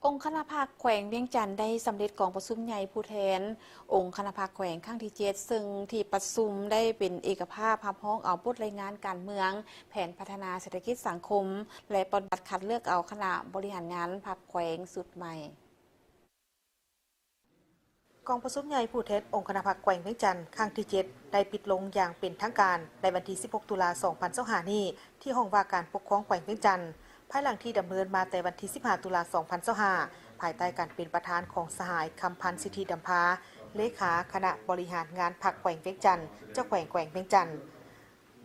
ອົງຄະນະພັກແຂວງວຽງຈັນໄດ້ສຳເລັດກອງປະຊຸມໃຫຍ່ຜູ້ແທນອົງຄະນະພັກແຂວງຄັ້ງທີເຈັດ ເຊິ່ງທີ່ປະຊຸມໄດ້ເປັນເອກະພາບຮັບຮອງເອົາບົດລາຍງານການເມືອງ, ແຜນພັດທະນາເສດຖະກິດສັງຄົມ ແລະ ປ່ອນບັດຄັດເລືອກເອົາຄະນະບໍລິຫານງານພັກແຂວງຊຸດໃໝ່. ກອງປະຊຸມໃຫຍ່ຜູ້ແທນອົງຄະນະພັກແຂວງວຽງຈັນຄັ້ງທີເຈັດ ໄດ້ປິດລົງຢ່າງເປັນທາງການໃນວັນທີສິບຫົກ ຕຸລາ ສອງພັນຊາວຫ້ານີ້ ທີ່ຫ້ອງວ່າການປົກຄອງແຂວງວຽງຈັນ, ພາຍຫຼັງທີ່ດຳເນີນມາແຕ່ວັນທີສິບຫ້າ ຕຸລາ ສອງພັນຊາວຫ້າ ພາຍໃຕ້ການເປັນປະທານຂອງສະຫາຍ ຄຳພັນ ສິດທິດຳພາ ເລຂາຄະນະບໍລິຫານງານພັກແຂວງວຽງຈັນ, ເຈົ້າແຂວງແຂວງວຽງຈັນ.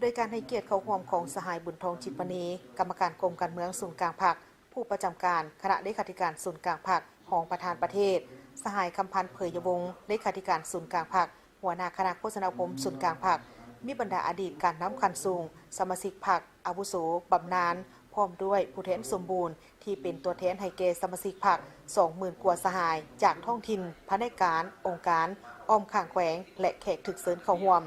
ໂດຍການໃຫ້ກຽດເຂົ້າຮ່ວມຂອງສະຫາຍ ບຸນທອງ ຈິດມະນີ ກຳມະການກົມການເມືອງສູນກາງພັກ, ຜູ້ປະຈຳການຄະນະເລຂາທິການສູນກາງພັກ, ຮອງປະທານປະເທດ, ສະຫາຍ ຄຳພັນ ເຜີຍຍະວົງ ເລຂາທິການສູນກາງພັກ, ຫົວໜ້າຄະນະໂຄສະນາອົບຮົມສູນກາງພັກ, ມີບັນດາອະດີດການນຳຂັ້ນສູງ, ສະມາຊິກພັກອາວຸໂສບຳນານ, ພ້ອມດ້ວຍຜູ້ແທນສົມບູນທີ່ເປັນຕົວແທນໃຫ້ແກ່ສະມາຊິກພັກ ສອງໝື່ນກວ່າສະຫາຍ ຈາກທ້ອງຖິ່ນ, ພະແນກການ, ອົງການ, ອ້ອມຂ້າງແຂວງ ແລະ ແຂກຖືກເຊີນເຂົ້າຮ່ວມ.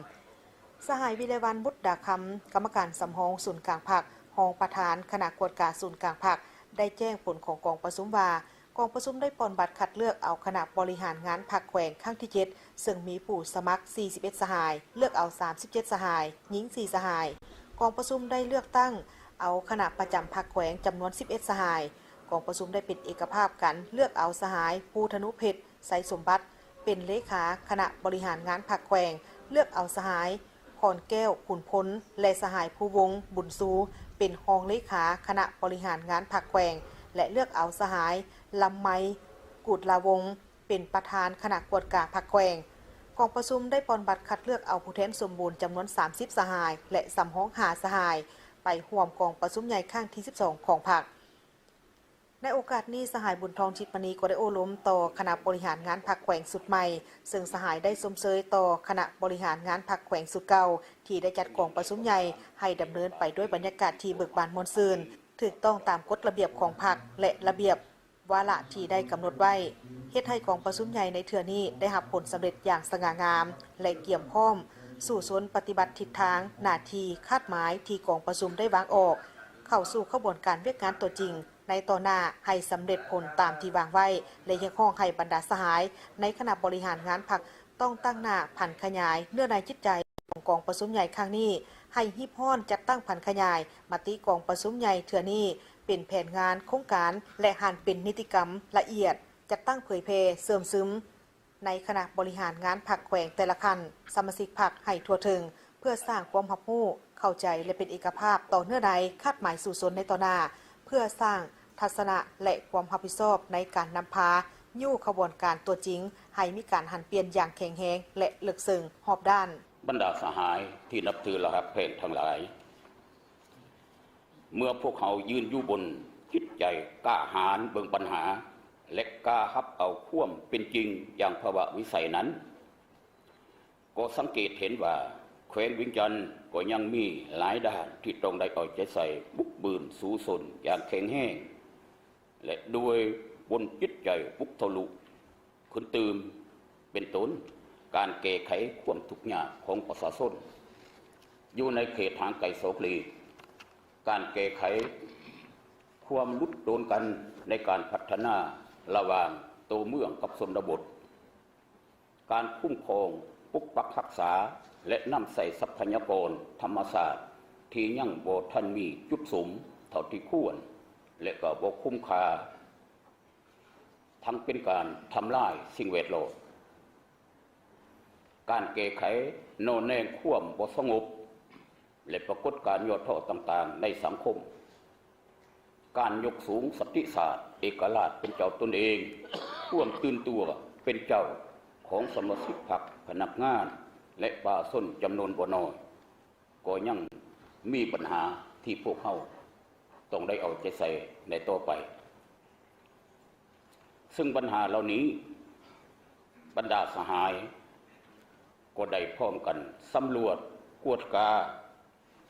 ສະຫາຍ ວິໄລວັນ ບຸດດາຄຳ ກຳມະການສຳຮອງສູນກາງພັກ, ຮອງປະທານຄະນະກວດກາສູນກາງພັກ ໄດ້ແຈ້ງຜົນຂອງກອງປະຊຸມວ່າ, ກອງປະຊຸມໄດ້ປ່ອນບັດຄັດເລືອກເອົາຄະນະບໍລິຫານງານພັກແຂວງຄັ້ງທີເຈັດ ເຊິ່ງມີຜູ້ສະໝັກສີ່ສິບເອັດສະຫາຍ, ເລືອກເອົາສາມສິບເຈັດສະຫາຍ, ຍິງສີ່ສະຫາຍ. ກອງປະຊຸມໄດ້ເລືອກຕັ້ງເອົາຄະນະປະຈຳພັກແຂວງຈຳນວນສິບເອັດສະຫາຍ. ກອງປະຊຸມໄດ້ເປັນເອກະພາບກັນເລືອກເອົາສະຫາຍ ພູທະນູເພັດ ໄຊສົມບັດ ເປັນເລຂາຄະນະບໍລິຫານງານພັກແຂວງ, ເລືອກເອົາສະຫາຍ ພອນແກ້ວ ຂຸນພົນ ແລະ ສະຫາຍ ພູວົງ ບຸນຊູ ເປັນຮອງເລຂາຄະນະບໍລິຫານງານພັກແຂວງ ແລະ ເລືອກເອົາສະຫາຍ ລຳໄມ ກຸດລາວົງ ເປັນປະທານຄະນະກວດກາພັກແຂວງ. ກອງປະຊຸມໄດ້ປ່ອນບັດຄັດເລືອກເອົາຜູ້ແທນສົມບູນຈຳນວນສາມສິບສະຫາຍ ແລະ ສຳຮອງຫ້າສະຫາຍ ໄປຮ່ວມກອງປະຊຸມໃຫຍ່ຄັ້ງທີສິບສອງຂອງພັກ. ໃນໂອກາດນີ້, ສະຫາຍ ບຸນທອງ ຈິດມະນີ ກໍໄດ້ໂອ້ລົມຕໍ່ຄະນະບໍລິຫານງານພັກແຂວງຊຸດໃໝ່, ເຊິ່ງສະຫາຍໄດ້ຊົມເຊີຍຕໍ່ຄະນະບໍລິຫານງານພັກແຂວງຊຸດເກົ່າ ທີ່ໄດ້ຈັດກອງປະຊຸມໃຫຍ່ໃຫ້ດຳເນີນໄປດ້ວຍບັນຍາກາດທີ່ເບີກບານມ່ວນຊື່ນ, ຖືກຕ້ອງຕາມກົດລະບຽບຂອງພັກ ແລະ ລະບຽບວາລະທີ່ໄດ້ກຳນົດໄວ້, ເຮັດໃຫ້ກອງປະຊຸມໃຫຍ່ໃນເທື່ອນີ້ໄດ້ຮັບຜົນສຳເລັດຢ່າງສະຫງ່າງາມ ແລະ ກຽມພ້ອມສູ້ຊົນປະຕິບັດທິດທາງ, ໜ້າທີ່, ຄາດໝາຍທີ່ກອງປະຊຸມໄດ້ວາງອອກ ເຂົ້າສູ່ຂະບວນການວຽກງານຕົວຈິງ ໃນຕໍ່ໜ້າໃຫ້ສຳເລັດຜົນຕາມທີ່ວາງໄວ້ ແລະ ຮຽກຮ້ອງໃຫ້ບັນດາສະຫາຍໃນຄະນະບໍລິຫານງານພັກຕ້ອງຕັ້ງໜ້າຜັນຂະຫຍາຍເນື້ອໃນຈິດໃຈຂອງກອງປະຊຸມໃຫຍ່ຄັ້ງນີ້ ໃຫ້ຮີບຮ້ອນຈັດຕັ້ງຜັນຂະຫຍາຍມະຕິກອງປະຊຸມໃຫຍ່ເທື່ອນີ້ ເປັນແຜນງານ, ໂຄງການ ແລະ ຫັນເປັນນິຕິກຳລະອຽດ, ຈັດຕັ້ງເຜີຍແຜ່, ເຊື່ອມຊຶມ ໃນຄະນະບໍລິຫານງານພັກແຂວງແຕ່ລະຂັ້ນ, ສະມາຊິກພັກໃຫ້ທົ່ວເຖິງ, ເພື່ອສ້າງຄວາມຮັບຮູ້, ເຂົ້າໃຈ ແລະ ເປັນເອກະພາບຕໍ່ເນື້ອໃນຄາດໝາຍສູ້ຊົນໃນຕໍ່ໜ້າ, ເພື່ອສ້າງທັດສະນະ ແລະ ຄວາມຮັບຜິດຊອບໃນການນຳພາຍູ້ຂະບວນການຕົວຈິງ ໃຫ້ມີການຫັນປ່ຽນຢ່າງແຂງແຮງ ແລະ ເລິກເຊິ່ງຮອບດ້ານ. ບັນດາສະຫາຍທີ່ນັບຖື ແລະ ຮັກແພງທັງຫຼາຍ, ເມື່ອພວກເຮົາຢືນຢູ່ບົນຈິດໃຈກ້າຫານເບິ່ງບັນຫາ ແລະ ກ້າຮັບເອົາຄວາມເປັນຈິງຢ່າງພາວະວິໄສນັ້ນ, ກໍສັງເກດເຫັນວ່າແຂວງວຽງຈັນກໍຍັງມີຫຼາຍດ້ານທີ່ຕ້ອງໄດ້ເອົາໃຈໃສ່ບຸກບືນສູ້ຊົນຢ່າງແຂງແຮງ ແລະ ດ້ວຍບົນຈິດໃຈບຸກທະລຸ ຂຶ້ນຕື່ມ ເປັນຕົ້ນ ການແກ້ໄຂຄວາມທຸກຍາກຂອງປະຊາຊົນຢູ່ໃນເຂດຫ່າງໄກສອກຫຼີກ, ການແກ້ໄຂຄວາມຫຼຸດໂດນກັນໃນການພັດທະນາລະຫວ່າງໂຕເມືອງກັບຊົນນະບົດ, ການຄຸ້ມຄອງ, ປົກປັກຮັກສາ ແລະ ນຳໃຊ້ຊັບພະຍາກອນທຳມະຊາດທີ່ຍັງບໍ່ທັນມີຈຸດສຸມເທົ່າທີ່ຄວນ ແລະ ກໍບໍ່ຄຸ້ມຄ່າ, ທັງເປັນການທຳລາຍສິ່ງແວດລ້ອມ, ການແກ້ໄຂໜໍ່ແນງຄວາມບໍ່ສະຫງົບ ແລະ ປາກົດການຫຍໍ້ທໍ້ຕ່າງໆໃນສັງຄົມ, ການຍົກສູງສະຕິສາດເອກະລາດເປັນເຈົ້າຕົນເອງ, ຄວາມຕື່ນຕົວເປັນເຈົ້າຂອງສະມາຊິກພັກ, ພະນັກງານ ແລະ ປະຊາຊົນຈຳນວນບໍ່ໜ້ອຍ ກໍຍັງມີບັນຫາທີ່ພວກເຮົາຕ້ອງໄດ້ເອົາໃຈໃສ່ໃນຕໍ່ໄປ. ເຊິ່ງບັນຫາເຫຼົ່ານີ້ ບັນດາສະຫາຍກໍໄດ້ພ້ອມກັນສຳຫຼວດ, ກວດກາ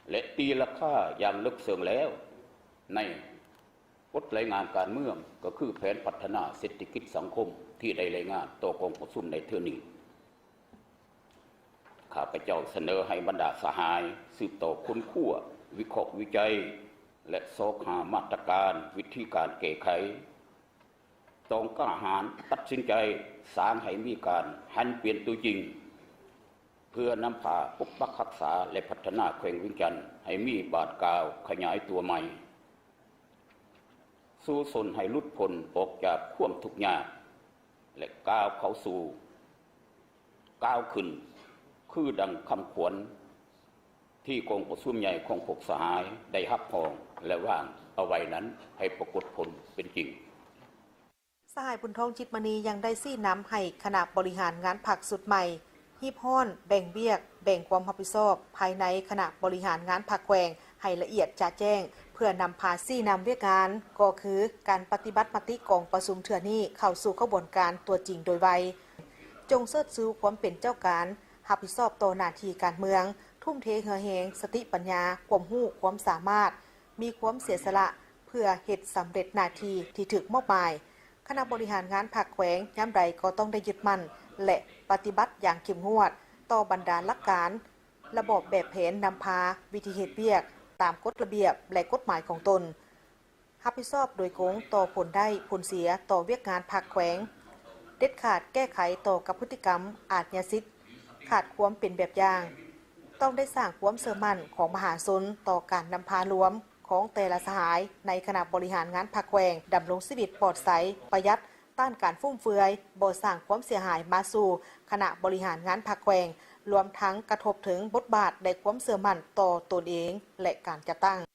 ແລະ ຕີລາຄາຢ່າງເລິກເຊິ່ງແລ້ວ ໃນບົດລາຍງານການເມືອງ, ກໍຄືແຜນພັດທະນາເສດຖະກິດສັງຄົມທີ່ໄດ້ລາຍງານຕໍ່ກອງປະຊຸມໃນເທື່ອນີ້. ຂ້າພະເຈົ້າສະເໜີໃຫ້ບັນດາສະຫາຍສືບຕໍ່ຄົ້ນຄວ້າ, ວິເຄາະວິໄຈ ແລະ ຊອກຫາມາດຕະການ, ວິທີການແກ້ໄຂ ຕ້ອງກ້າຫານຕັດສິນໃຈ ສ້າງໃຫ້ມີການຫັນປ່ຽນຕົວຈິງ ເພື່ອນຳພາປົກປັກຮັກສາ ແລະ ພັດທະນາແຂວງວຽງຈັນ ໃຫ້ມີບາດກ້າວຂະຫຍາຍຕົວໃໝ່ ສູ້ຊົນໃຫ້ຫຼຸດພົ້ນອອກຈາກຄວາມທຸກຍາກ ແລະ ກ້າວເຂົ້າສູ່ ກ້າວຂຶ້ນ ຄືດັ່ງຄຳຂວັນ ທີ່ກອງປະຊຸມໃຫຍ່ຂອງພວກສະຫາຍໄດ້ຮັບຮອງ ແລະ ວາງເອົາໄວ້ນັ້ນ ໃຫ້ປາກົດຜົນເປັນຈິງ. ສະຫາຍ ບຸນທອງ ຈິດມະນີ ຍັງໄດ້ຊີ້ນຳໃຫ້ຄະນະບໍລິຫານງານພັກຊຸດໃໝ່ ຮີບຮ້ອນແບ່ງວຽກ, ແບ່ງຄວາມຮັບຜິດຊອບພາຍໃນຄະນະບໍລິຫານງານພັກແຂວງໃຫ້ລະອຽດຈະແຈ້ງ ເພື່ອນຳພາຊີ້ນຳວຽກງານ ກໍຄືການປະຕິບັດມະຕິກອງປະຊຸມເທື່ອນີ້ເຂົ້າສູ່ຂະບວນການຕົວຈິງໂດຍໄວ. ຈົ່ງເຊີດຊູຄວາມເປັນເຈົ້າການ, ຮັບຜິດຊອບຕໍ່ໜ້າທີ່ການເມືອງ, ທຸ່ມເທເຫື່ອແຮງ, ສະຕິປັນຍາ, ຄວາມຮູ້ຄວາມສາມາດ, ມີຄວາມເສຍສະຫຼະ ເພື່ອເຮັດສຳເລັດໜ້າທີ່ທີ່ຖືກມອບໝາຍ. ຄະນະບໍລິຫານງານພັກແຂວງຍາມໃດກໍຕ້ອງໄດ້ຍຶດໝັ້ນ ແລະ ປະຕິບັດຢ່າງເຂັ້ມງວດຕໍ່ບັນດາຫຼັກການ, ລະບອບແບບແຜນນຳພາ, ວິທີເຮັດວຽກຕາມກົດລະບຽບ ແລະ ກົດໝາຍຂອງຕົນ, ຮັບຜິດຊອບໂດຍກົງຕໍ່ຜົນໄດ້ຜົນເສຍຕໍ່ວຽກງານພັກແຂວງ, ເດັດຂາດແກ້ໄຂຕໍ່ກັບພຶດຕິກຳອາດຍາສິດ, ຂາດຄວາມເປັນແບບຢ່າງ. ຕ້ອງໄດ້ສ້າງຄວາມເຊື່ອໝັ້ນຂອງມະຫາຊົນຕໍ່ການນຳພາລວມຂອງແຕ່ລະສະຫາຍໃນຄະນະບໍລິຫານງານພັກແຂວງ ດຳລົງຊີວິດປອດໃສ, ປະຢັດ, ຕ້ານການຟຸມເຟືອຍ, ບໍ່ສ້າງຄວາມເສຍຫາຍມາສູ່ຄະນະບໍລິຫານງານພັກແຂວງ, ລວມທັງກະທົບເຖິງບົດບາດ ແລະ ຄວາມເຊື່ອໝັ້ນຕໍ່ຕົນເອງ ແລະ ການຈັດຕັ້ງ.